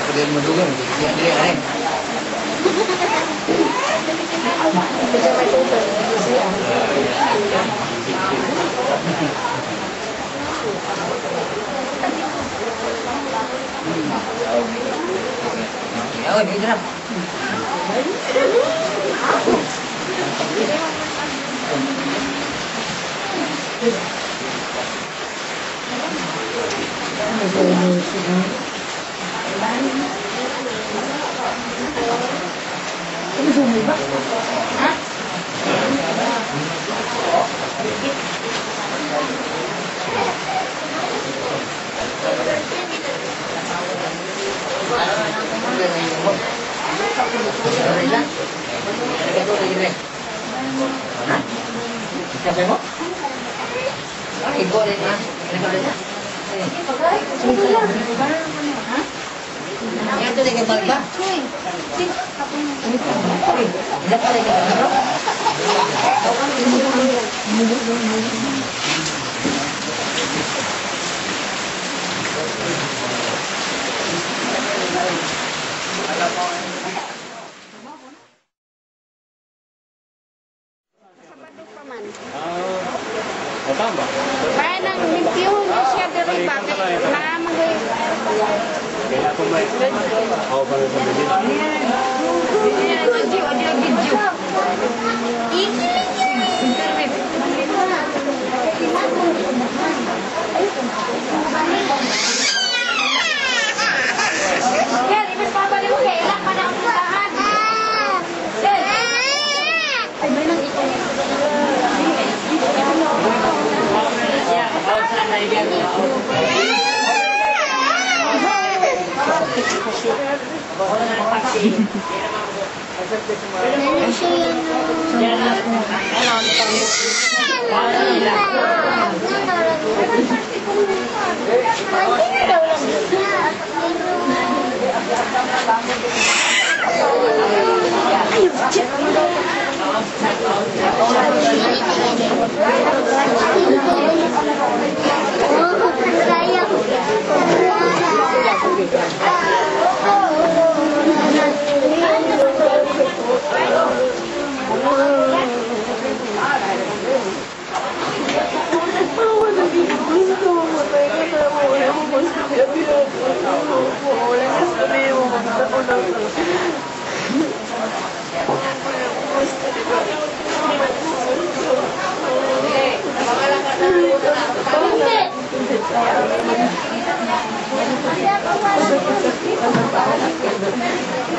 Pwede mo dugang, di di ay. Oh, dito na. Kaya nang limpyo niya siya diri ba kay naaman Kaya ako may. Oo, para sa bibig. Video, audio, video. Internet. Sir, ibig pabalik ko kay ilang pa na ang puntahan. Sir. Ay, may nang ito.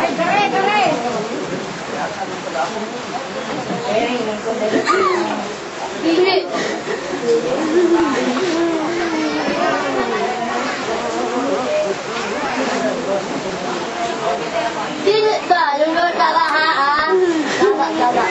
Ay, dere, dere. Dili. Dili ba? Lunod na ba ha? Tama, tama.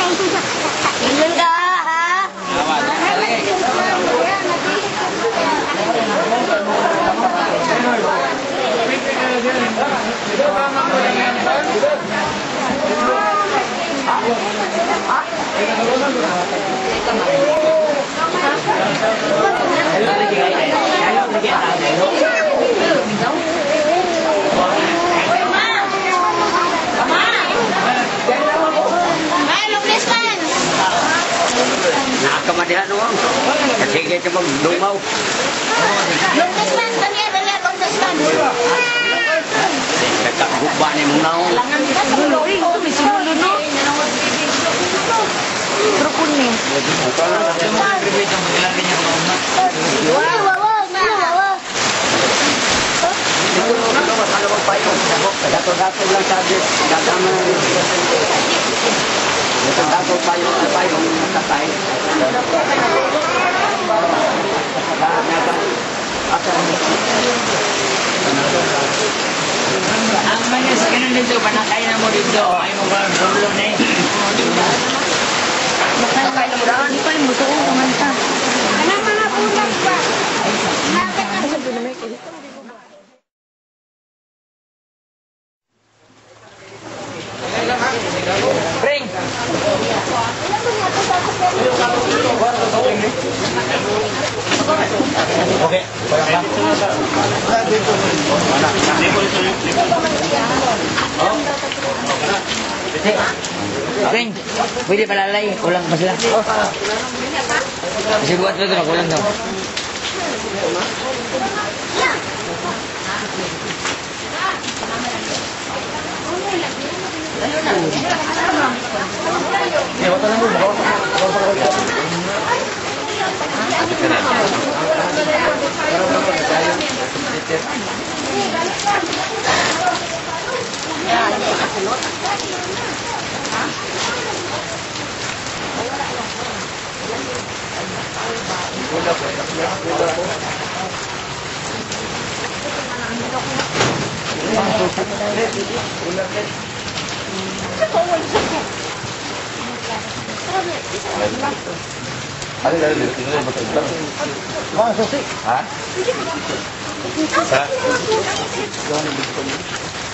Ingon ka, ha? Nakamadihan no. Sige ka magdumaw. Congressman, dali, dali, congressman. Kakaguba ni mong naong. Wow, wow, wow, wow. Dato-dato lang sabi. Dadama na rin. Dato-dato payo, payo, nakatay. Ang mga sa ganun dito, panakay na mo dito. Ay mo ba, rulo na eh. Anong mga bulak ba? Ring! Okay. Ring! Pwede palalay. Kulang pa sila. Kasi buhat na ito, kulang daw.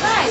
Bye.